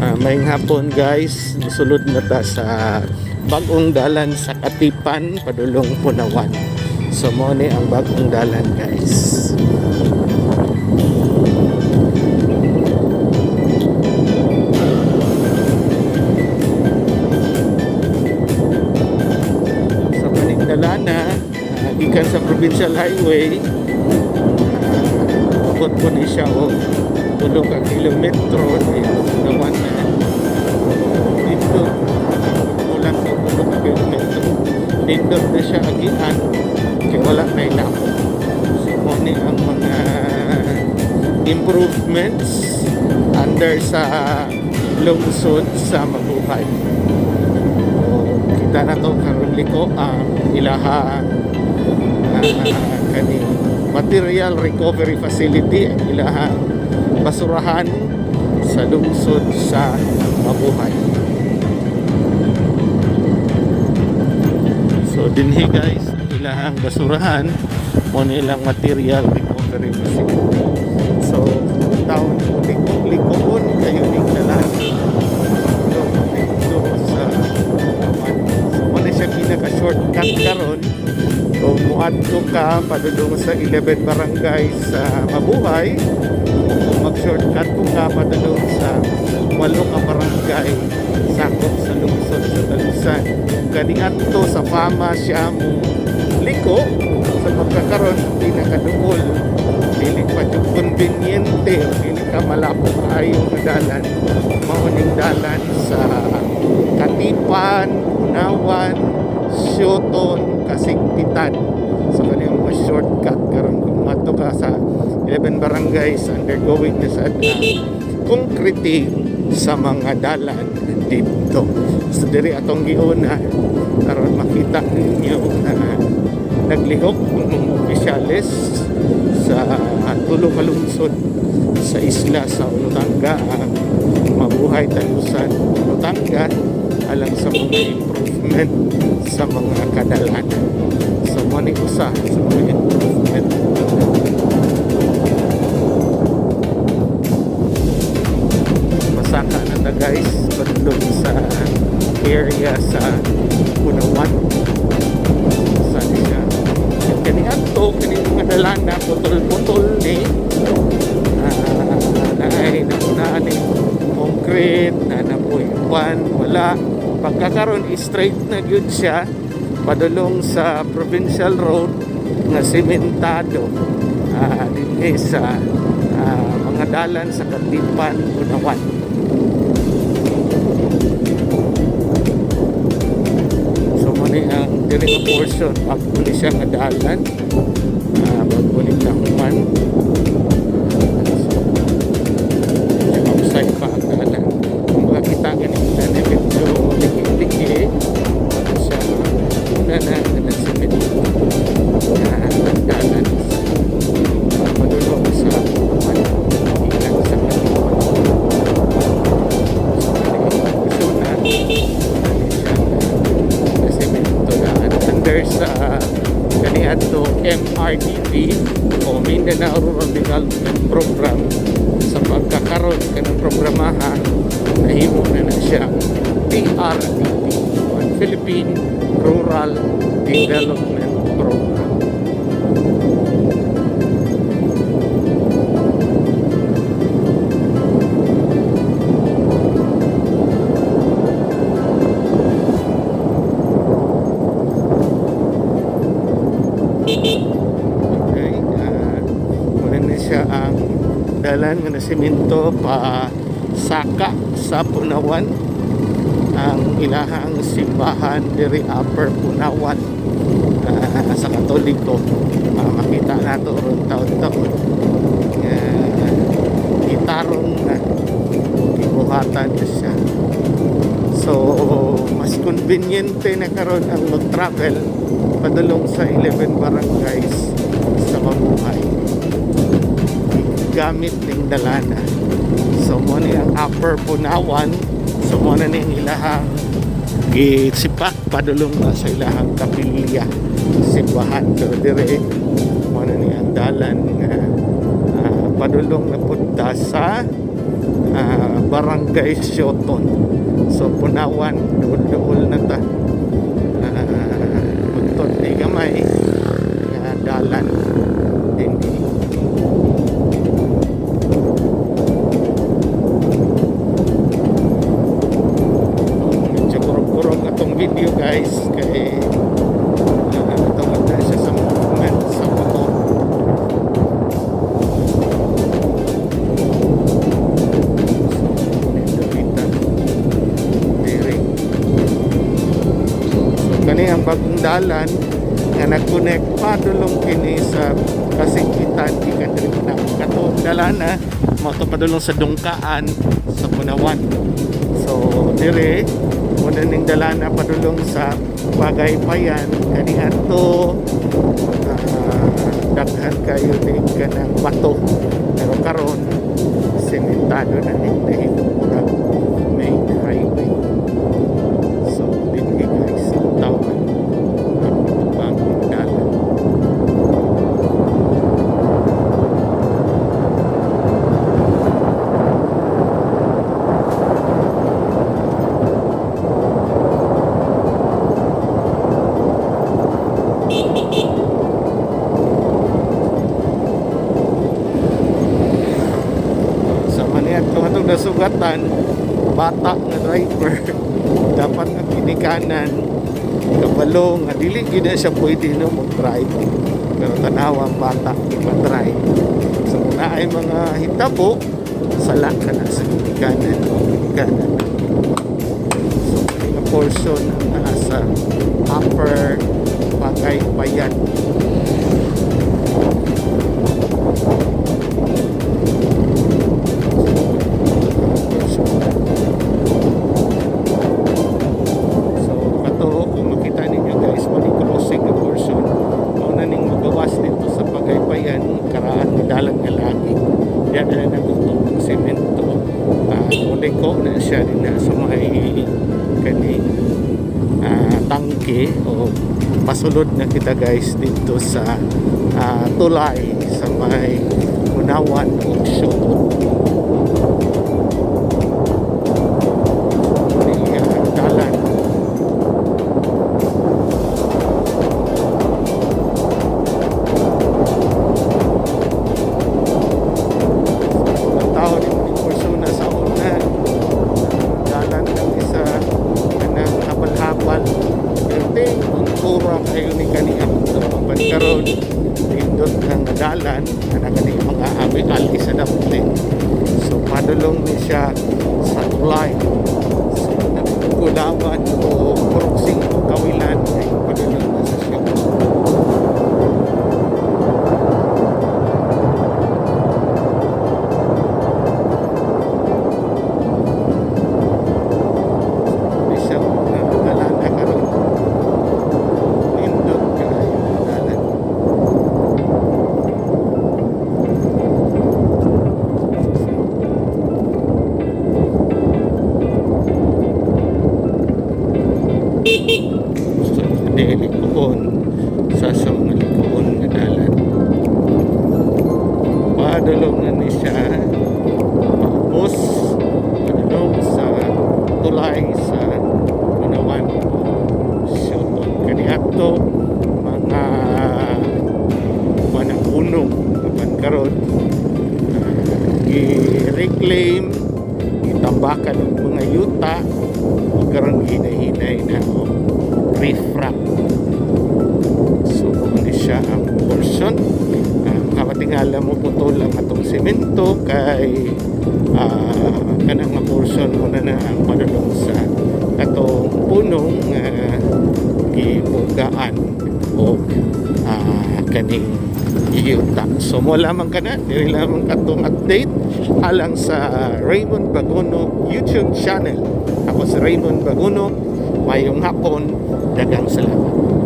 Maayong hapon, guys, musulod na ta sa bagong dalan sa Katipan padulong Punawan. So mo ni ang bagong dalan, guys. Sa panigdalana, gikan sa provincial highway, abot po ni siya og 3 ka kilometro, Punawan na. Dito kulang og 3 ka kilometro, nindot na siya agian kay wala na ilapot. So mo ni ang mga improvements under sa Lungsod sa Mabuhay. So, kita na to karon liko ang ilahang kaning material recovery facility, ang ilahang basurahan sa Lungsod sa Mabuhay. So dinhi, guys, ang ilahang basurahan, mo ni ilang material recovery facility. So taon liko-likoon kayo ning dalan dito sa, so mo na siya pinaka shortcut karon kung muadto ka padulong sa 11 barangay sa Mabuhay, kung mag shortcut ko ka padulong sa walo ka barangay sakop sa lungsod sa Talusan. Kaniadto sa Fama siya mo liko. Sa pagkakaron, pinakaduol, dili pa jud conveniente, dili ka malapok kaayo nga dalan, mao ning dalan sa Katipan, Punawan, Sioton, Kasigpitan. So kani ang mga shortcut karon kung moadto ka sa 11 barangays. Undergoing na sad ang concreting sa mga dalan dito. So diri atong giuna aron makita ninyo na naglihok ang mga opisyales sa tulo ka lungsod sa isla sa Olutanga, ang Mabuhay, Talusan, Olutanga, alang sa mga improvement sa mga kadalanan. So mo ni usa sa mga improvement. Pasaka na ta, guys, padulong sa area sa Punawan sa siya. Kani adto kani mga dalana, putol-putol ni naay naunaan ni concrete na napoy kwan, wala. Pagkakaroon, straight na gyud siya padulong sa provincial road nga sementado dinhi sa mga dalan sa Katipan, Punawan. So mo ni ang diri nga portion, bago ni siya nga dalan, bago ni nahuman. So medyo outside pa ang dalan. Kung makakita gani na medyo liki-liki siya, una na nga nagsemento na ang dalan sa padulong sa Punawan gikan sa Katipan. So kani na siya na semento na under sa kaniadto MRDP o Mindanao Rural Development Program. Sa pagkakaroon kanang programaha, nahimo na na siyang PRDP o Philippine Rural Development Program. Okay, muna na siya ang dalan nga nasimento pa saka sa Punawan, ang ilahang simbahan diri, Upper Punawan, sa Katoliko. Makita nato ron taon-taon gitarong na, gibuhatan na siya. So mas conveniente na karon ang mag-travel padulong sa 11 barangays sa Mabuhay gamit ning dalana. So mo ni ang Upper Punawan. So mo na ning ilahang gisipak padulong na sa ilahang kapilya, simbahan. Pero dire mo na ni ang dalan nga padulong na punta sa Barangay Sioton. So Bunawan, duol-duol na ta. Buntod ni gamay nga dalan din. Medyo kurog-kurog atong video, guys, kay tungod na siya sa movement sa motor. Nindot diri. So kani ang bagong dalan nga nag-connect padulong kini sa Kasingkitan gikan diri na katong dalana mao to padulong sa Dungkaan sa Bunawan. So dire muna ning dalana padulong sa Pagaypayan kani adto, daghan kayo ni kanang bato, pero karon sementado na ni, nahimo murag main highway. So dinhi, guys, tawag ang bagong dalan. Sa maniat kung atong nasugatan, bata nga driver, dapat ang ginikanan kabalo nga dili gid na siya pwede, no, mag-drive, pero tanawa ang bata ipa-drive. So kung naay mga hitabo, sala ka na sa ginikanan o ginikanan. So nga portion ang naa sa Upper Pagaypayan. Portion. So kato, kung makita ninyo, guys, mo ni crossing nga portion. Mao na ning magawas dito sa Pagaypayan, karaan nga dalan nga lagi. Diyan na nagutong ng semento. Muliko na siya din na sa may kani tangke o pasulod na kita, guys, dito sa tulay sa may Bunawan ug Sioton. Ni dalan. Ang tao ni mo persona sa una, dalan lang isa kanang habal-habal, pero ting tura kayo ni kaniya ito. Apan karon nindot ng dalan ana kani mga abi-ali sa dapte. So padulong ni siya sa tulay sa Nagkulawan o Purok 5, Kawilan, ay padulong na sa siya. Di siya mga dalan na karon nindot kaayo ang dalan. So dili likuon sa mga likuon nga dalan, padulong na ni siya paubos, padulong sa tulay sa Bunawan o Sioton. Kaniadto mga manang punong, apan karon i-reclaim, itambakan ng mga yuta o karon hinay-hinay na o riffraff. So ni siya ang portion. Makapatingala mo putol ang atong semento kay kanang nga portion muna na ang padulong sa katong punong gibugaan o kaning yuta. So mo lamang kana, diri lamang katong update alang sa Raymond Bagono YouTube channel. Ako si Raymond Bagono, mayong hapon, daghang salamat.